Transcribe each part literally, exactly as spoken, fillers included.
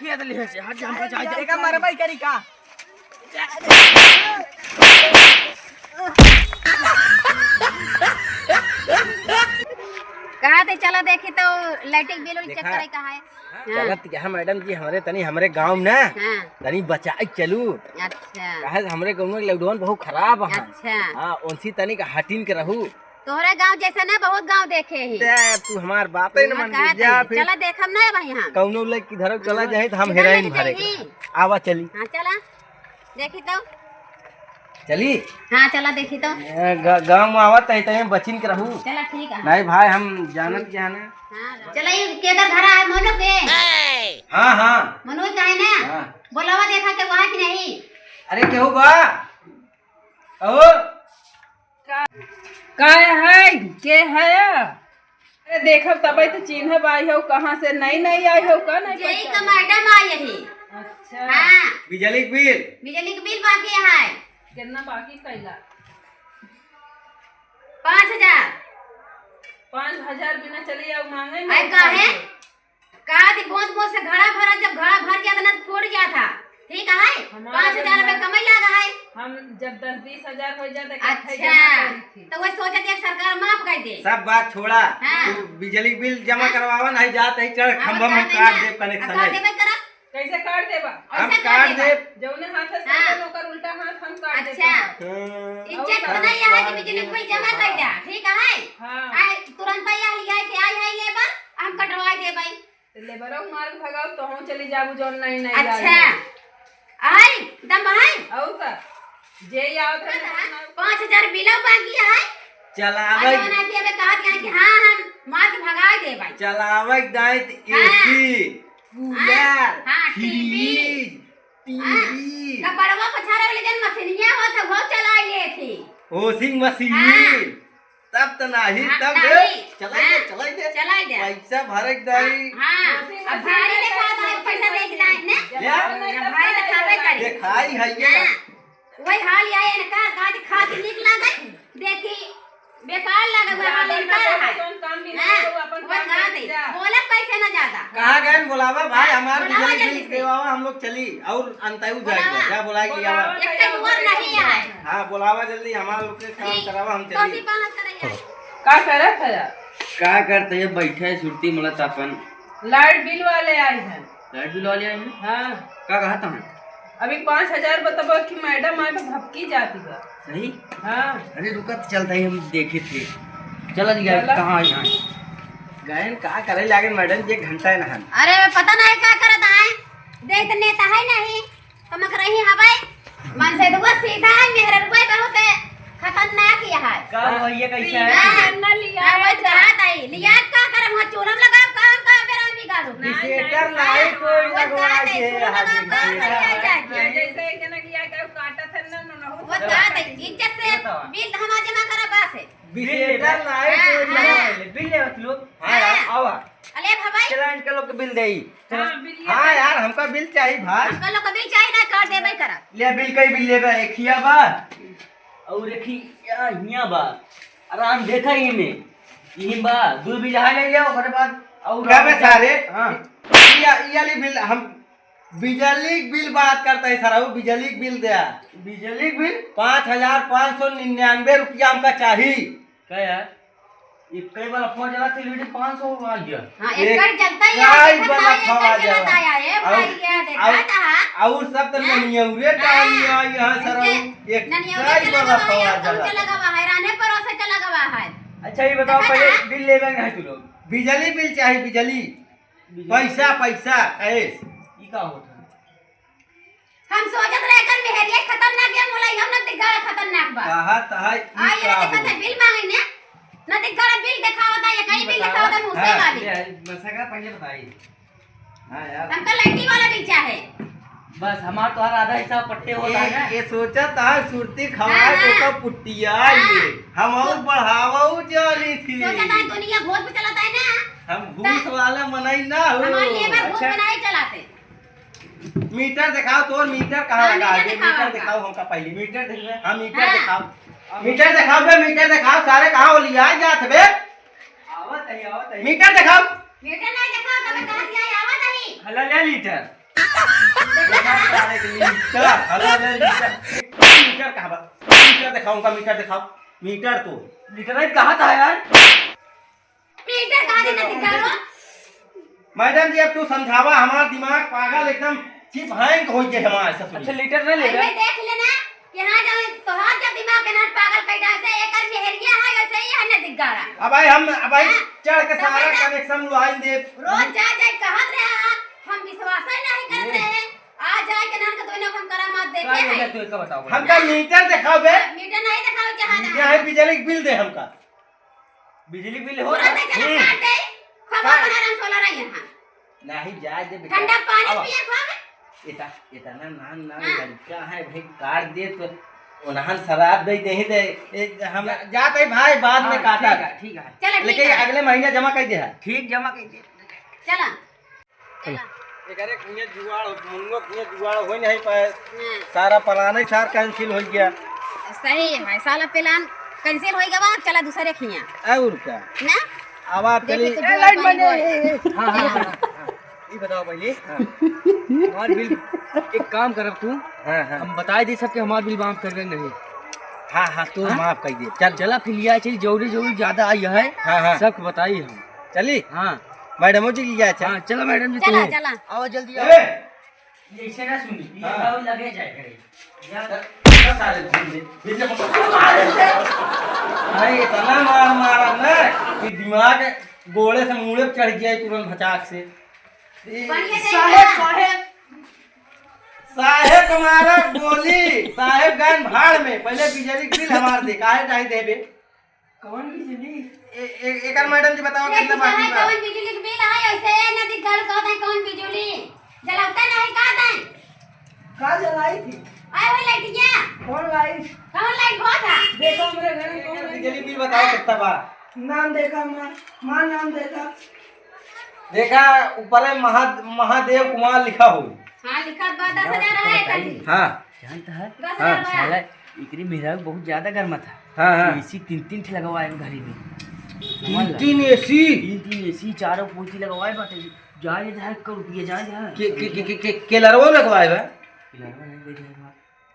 ये तो ले से, हट जा, हम बचा जा। देखा, मरबई करी का? कहा थे, चला देखी तो लाइटिंग बिल उल चेक देखा। करे कहा है। हाँ। चलत यहाँ मैडम जी, हमरे तनी, हमरे गाँव में ना, हाँ। तनी बचाई चलू। अच्छा। काहे से हमरे गाँव में लॉकडाउन बहुत खराब है। अच्छा। हाँ, उनसी तनी का हटिन के रहू। तोहरा गाँव जैसा ना बहुत गाँव देखे ही। ते, अब तू हमार बात ही न हाँ, मन कहा जा थे। फिर। चला देखम ना भाई हम। कौनो लग किधर चला हाँ, जाए तो हम किधर हेराइन लग भरे जाई? के। आवा चली। हाँ, चला। देखी तो। चली? हाँ, चला देखी तो। ए, ग-, गाँव में आवत है, तइमे बचिन के रहू। चला, ठीक है। नहीं भाई, हम जानत हम्म। क्या ना। हाँ, चला, ये केकर घरा है, मोनू के? हाँ, हाँ। मनोज का है ना? हाँ। बोलावा देखा के वहाँ की नहीं। अरे, केहू बा? अहो। का, का है? के है? अरे देखब तबे तो चिन्हब आई हो, कहाँ से नई नई आई हो, का नहीं जेई पहचान? का मैडम आई है। अच्छा। हाँ। बिजली के बिल? बिजली के बिल बाकी है। कितना बाकी कैला? पाँच हजार। पाँच हजार बिना चली आओ मांगे आई नहीं काहे? खाए। का दी बोझ बोझ से घड़ा भरा, जब घड़ा भर गया था ना तो फूट गया था। ठीक है? हमारा पाँच हजार रुपये कमाई लगा है। हम जब दस बीस हजार हो जाता, इकट्ठे अच्छा। जमा करी थी। तो वही सोचत है कि सरकार माफ कर दे। सब बात छोड़ा। हाँ। तू बिजली बिल जमा हाँ। करवावा, नहीं जात है, चढ़ हाँ, खंभा बता में देना। काट दे कनेक्शन अब है। काट देबे करा। कैसे काट देबा? हम ऐसे काट काट देबा। दे। जौने हाथ से हाँ। सरकार ओकर उल्टा हाथ हम काट देते अच्छा। हैं। हाँ। इज्जत और बनाई यहाँ की बिजली बिल जमा कर दे। ठीक है? हाँ। आए तुरंत आई, आई, आई, आई, आई लेबर, हम कटवाई देबे। तो लेबरऊ मार के भगाओ, तो हम चली जाबू जौन नहीं, नहीं अच्छा। आई। आई, दम आई। और का? जे ही आवत है ना, ना, ना। पाँच हजार बिलऊ बाकी है। चलावे। अरे, ओना के अबे कहत यहाँ कि हाँ, हम मार के भगाई देबे। चलावे दाई त हाँ। एसी, कूलर, हाँ, हाँ, टीवी। फ्रिज, हाँ, टीवी। कपड़वा पछारे वाले जन मशीनिया होत है, वो चलाई लेत ही। Washing machine. हाँ। तब त नाही, हाँ, तब नाही। ए, चलाई दे, हाँ, चलाई दे। चलाई दे। पैसा भरे के दाई। हाँ, हाँ। अब भारी देखात है, पैसा देख दाई ने। ले आ। अब भारी देखाबे करी। देखाई है ये। हाँ। वही हाल या इनका, गाज खा के निक लागे, देखी, बेकार लागे, वह हाल इनका रहा है। कौन काम भी हाँ, नहीं, वो अपन वह काम कहा करके दे, जा। बोला पैसे ना ज्यादा। कहाँ गए बोलावा भाई, हाँ, हमार बोलावा बिजली जल्दी बिल से। देवावा, हम लोग चली, और अंतायु जाएगा, बोलावा। क्या बोलाए कि बोलावा, आवा? एक कहीं और नहीं है। हाँ, बोलावा जल्दी, हमारा लोग के काम जी, करावा, हम तो चली। सी बात करे यार। का करत है यार? का करते है, बैठे है सुरती मिलत अपन। लाइट बिल वाले आए हैं। लाइट बिल वाले आए हैं? हाँ। का कहत हैं? अभी पाँच हजार बताबो कि मैडम आए तो भपकी जाती बा। सही? हाँ। अरे रुका तो चलता ही हम देखे थे। चला जी, चला। कहाँ आई हैं? गायन का करे लागे मैडम, एक घंटा है नहान। अरे पता नहीं का करत आए, देख तो नेता है नहीं। कमक रही हवाई, मन से दुआ सीधा है, मेहररुआ बहुत है, खतरनाक यह है। का भैया कैसे है? हाँ, ना लिया हाँ, है वही जा। बात आई, लिया का करम हो, चूल्हा में लगाओ, काम का बेरा में गाड़ो। ना, सेटर ना, लाइट ना। ओइट वो लगवा बात है, के चूल्हा हाथ लगाओ, में काम खेला। कर लिया जाके। जैसे एक जना लिया के काटा था ना, ना, ना, वो बात है, इज्जत से बताओ। बिल हमार जमा करा बस है। बिल लेबे। बिसेटर लाइट हाँ, ओइट हाँ। लगवा ले, बिल लेबे तू लोग। हाँ यार, हाँ। आवा। अले भवाई। चला इनका लोग के बिल देई। चला। हाँ, बिल हाँ लेबे। यार, हमका बिल चाही भाई। हमका लोग के बिल चाही ना, कर देबे करा। ले बिल, कई बिल लेबे? एक हिया बा। और एक ही, या हिया बा। आराम देखा ही में। यही बा, दो बिल हां ले ले, ओकरे बाद और क्या बे सारे? हाँ। या, या ले बिल हम बिजली के बिल बात करता है सर, बिजली के बिल दे। बिजली के बिल? पाँच हजार पाँच सौ निन्यानवे रुपया हमका चाही। का यार? एक कई वाला फोन चला, से लेडी पाँच सौ आ गया। हाँ, एक एक कर चलता ही है, काई देखा वाला था, एक खवा कर चला जावा। था, ये और, भाई, ये देखा और, था। और सब तो हाँ? ननियौरे हाँ। टाइम आई है सर, उनके एक ननियौरे काई चला वाला गवा है, खवा एकदम जावा। चला गवा है, राने परोसे चला गवा है। अच्छा, ये बताओ, देखा पहले था? बिल लेबे नहीं तू लोग? बिजली बिल चाही, बिजली। बिजली। पैसा, पैसा, कैश। ई का होत है? हम सोचत रहे कर मेहरिया खतरनाक है, मोला हम न दिखा खतरनाक बा। कहा तहा ई आ, ये का देखत हो? है, बिल मांगे ने। न दिखा बिल दिखावत है, ये कहीं बिल बतावा। दिखावत है, मुझसे हाँ, वाली। ये है, बस का पहले बताई। हाँ यार। हमका लड़की वाला बिल चाहे। बस हमार तोहार आधा हिस्सा पट्टे होता है ना। ये सोचत है सुरती खवाए हाँ, तो हाँ। का पुट्टिया हाँ। ये। हम और बढ़ावा जानी थी। सोचत है दुनिया भोज पे चलत है ना। हम घूस वाला मनई ना हो। हमारे लेबर घूस अच्छा। बनाए चलाते। मीटर दिखाओ, तोर मीटर कहाँ हाँ, लगा मीटर है? दिखाओ मीटर हमका। दिखाओ हमका पहले। मीटर दिखाओ। हाँ, मीटर हाँ। दिखाओ। मीटर दिखाओ बे, मीटर दिखाओ। सारे कहाँ हो लिया जात बे? आवत है, आवत है। मीटर दिखाओ। मीटर नहीं दिखाओ, तो मैं कहाँ दिया, आवत है। हला ले litre. Metre, hello, hello, metre. Metre कहाँ बा? मीटर दिखाओ, उनका मीटर दिखाओ। मीटर तो। मीटर नहीं कहाँ था यार? मीटर कहाँ देना दिखा रो? मैडम जी, अब तू समझावा, हमार दिमाग पागल एकदम चिप हैंग हो गए हमारे ससुर। अच्छा, लीटर नहीं लेगा? अरे देख लेना, यहाँ जाओ, तोहार जब दिमाग के नाट पागल कैदा से, एकर मेहरिया है, वैसे ही है ना दिग्गारा। अब भाई हम, अब भाई हाँ? चढ़ के तो सारा भाई ना कनेक्शन लुआइन दे। रोज जा जाए कहत रहे हैं, हम विश्वास ही नहीं करत ये। रहे हैं। आ जाए के नान के दोनों हम करामात देखे का हैं। ये तू इसका बताओ। हमका मीटर दिखाओ बे। मीटर नहीं दिखाओ, जहाँ मीटर है, बिजली के बिल दे हमका। बिजली बिल हो तुरंत रहा? चला हम्म। काट दे। खबर काट। बना रहा हम सोलह रही यहाँ। नहीं, जाए दे बेटा। ठंडा पानी अब पिए खावे। इतना, इतना नान नान हाँ। लड़का है भाई, काट दे तो उन्हन शराब दे दे ही दे। ए, हम जा-, जात है भाई, बाद में हाँ, काटा। ठीक है, ठीक है। चला, ठीक लेकिन है। अगले महीने जमा कर दे है। ठीक, जमा कर दे। चला। चला। एकरे कुइयाँ जुगाड़, मुनगो कुइयाँ जुगाड़ हो नहीं पाए। हाँ। सारा प्लान ही सार कैंसिल हो गया। सही है, साला प्लान कैंसिल हो गया बा, चला दूसरे खिया। और का? ना? अब आप देखी चली। तो ए, जुगाड़ लाइन पानी बने, बोल। ए, ए। हाँ, हाँ, हाँ, हाँ। ये बताओ पहले। हाँ। हमार बिल, एक काम करब तू। हाँ, हाँ। हम बताई दी सबके हमार बिल माफ कर दे नहीं। हाँ, हाँ, तू हाँ? माफ कर दे। चल। चला फिर लिया चली, जरूरी, जरूरी ज्यादा आई है। हाँ, हाँ। सबके बताई हम। चली? हाँ। मैडमो जी लिया चल। हाँ, चला मैडम जी, चला, तू। चला। आओ जल्दी आओ। ए! ये ऐसे ना सुनी, ये हाँ। गाँव लगे जाए करे। जा। चल, चल सारे, धीरे, धीरे। अरे, इतना मार मारा ना कि दिमाग गोड़े से मूड़े पे चढ़ गया है तुरंत भचाक से। ए, बढ़िया से साहेब, जा। साहेब। साहेब तुम्हारा गोली, साहेब गन भाड़ में। पहले बिजली के बिल हमार दे, काहे नहीं देबे? कौन बिजली? ए, ए, एकर मैडम जी बताओ ए, कितना बाकी बा? कौन बिजली के बिल है? ऐसे ए नदी घर कहत है कौन बिजली? जलावता नहीं कहत है? का जलाई थी? आए हुए लाइट क्या? कौन लाइट? कौन लाइट बहुत है? देखो हमरे घर में कौन लाइट? बिजली बिल बताओ कितना बा? नाम देखा हमार, माँ नाम देखा। देखा ऊपर है महा-, महादेव कुमार लिखा हो। हाँ, लिखा बा, दस हजार है खाली। हाँ। जानता है? दस हजार हाँ। बा। साला, एकरी मेहरारू बहुत ज्यादा गर्मा था। हाँ, हाँ। एसी तीन, तीन ठे लगवाए हैं घरी में। तीन, तीन एसी? तीन, तीन एसी, चारों पोती लगवाए बाटे। जाए दे, एक करोड़ रुपया जाए दे। के, के, के, के, के, केलरवो लगवाए बा? केलरवा नहीं दे दे बा।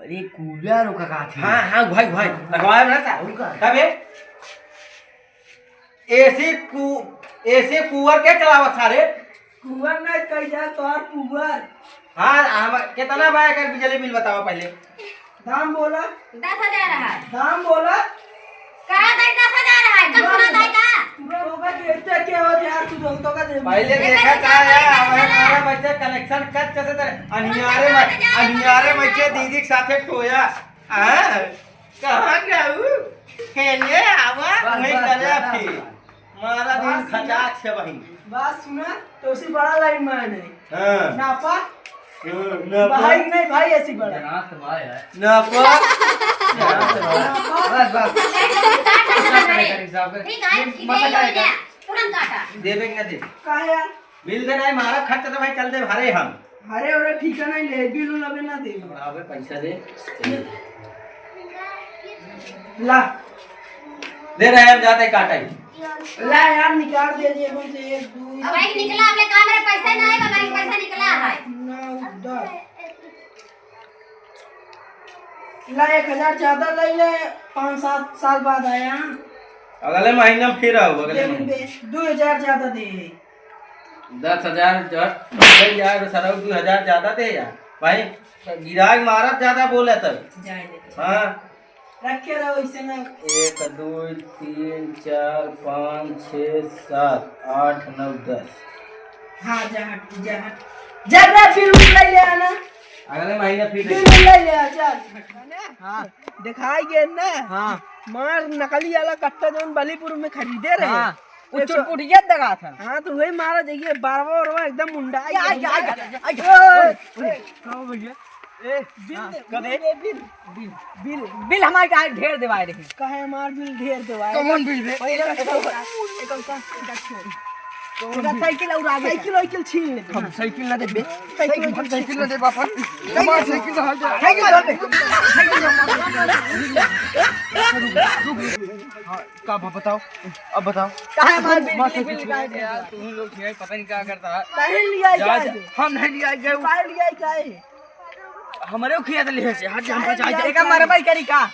अरे, कूलर ओका का थी? हाँ, हाँ, भाई, भाई, लगवाए बा ना सा। और का? तबे? एसी कु-, एसी कुअर के चलावत सारे? कुअर नहीं, कही जा तोहार पुअर। हाँ, हम, कितना बा एकर बिजली बिल बतावा पहले। दाम बोला। दस हजार है। दाम बोला। कहा दे दस हजार है, कम सुना दे का? तू तो का देखते के हो यार, तू दोस्तों का दे। पहले देखा का है, हमारे, हमारे बच्चे कनेक्शन कट कैसे तेरे अनियारे में, अनियारे में के दीदी के साथे टोया। हाँ? कहाँ जाऊ? हेने आवा, बस, वहीं बस, करे बस, फिर। बस। मारा दिन बात सुना। खचाक से बहिन। बात सुना, तो उसी बड़ा लाइन में आने। हाँ। नापा? हाँ, नापा। भाई नहीं, भाई ऐसी बड़ा। जनात भाई है। नापा। जनात भाई। नापा। बस, बस। ठीक है, ये ठीक है, मत ये हो गया। तुरंत काटा। देबे कि ना देबे? का यार? बिल दे नहीं, मारा खर्च तो भाई चल दे भारे हम। अरे, अरे, ठीक है, नहीं ले, बिल उल अबे ना दे। अबे पैसा दे। ला। दे रहे हम, जाते काटे। ला यार, निकाल दे जेबों से एक, दो, अब भाई निकला, अब ले कहा मेरे पैसा ना आए, बाबा, पैसा निकला है। नौ, दस। ला, एक हजार ज्यादा ले ले, पाँच सात साल बाद आया। अगले महीना फिर आओ, अगले दे, महीना। दे, दो हजार ज्यादा दे। दस हजार जट, चल जाए तो सरऊ दो हजार ज्यादा दे यार। भाई, गिराक मारत ज्यादा बोले तब। जाए दे। हाँ। रखे रहो इसे ना। एक, दो, तीन, चार, पाँच, छः, सात, आठ, नौ, दस। हाँ, जा हट, जा हट। जा रे, फिर उठ ले आना। अगले महीना फिर बिल ले ले आ, चल। हाँ, दिखाई गए ना। हाँ। मार नकली वाला कट्टा जौन बलीपुर में खरीदे रहे। हाँ, वो एक सौ चुटपुटिया दगा था। हाँ, तो वही मारा जाइए, बारवा ओरवा एकदम मुंडा या, या, या, या, या। ओए, ओए, का हो भैया? ए, बिल हाँ, दे, कब बिल है? दे, बिल। बिल, बिल, बिल हमारे का ढेर देवाए रहे। काहे हमार बिल ढेर देवाए? कौन बिल बे? पहले एक, एक, एक, एक, एक, तोरा साइकिल और आगे साइकिल, वाइकिल छीन ले। हम साइकिल ना देबे। साइकिल, हम साइकिल ना देबे अपन। हमार साइकिल ना दे। साइकिल धर दे। हाँ, का बा-, बताओ, अब बताओ। काहे हमार बिजली बिल काहे यार, तुम लोग खियाई पता नहीं क्या करता है। काहे लिया जा, जाए? जा, हम नहीं लिया गए। काहे लिया जाए? हमरे खिया दे ले से, हट जा, हम जा, जा, जा। एका मरबाई करी का?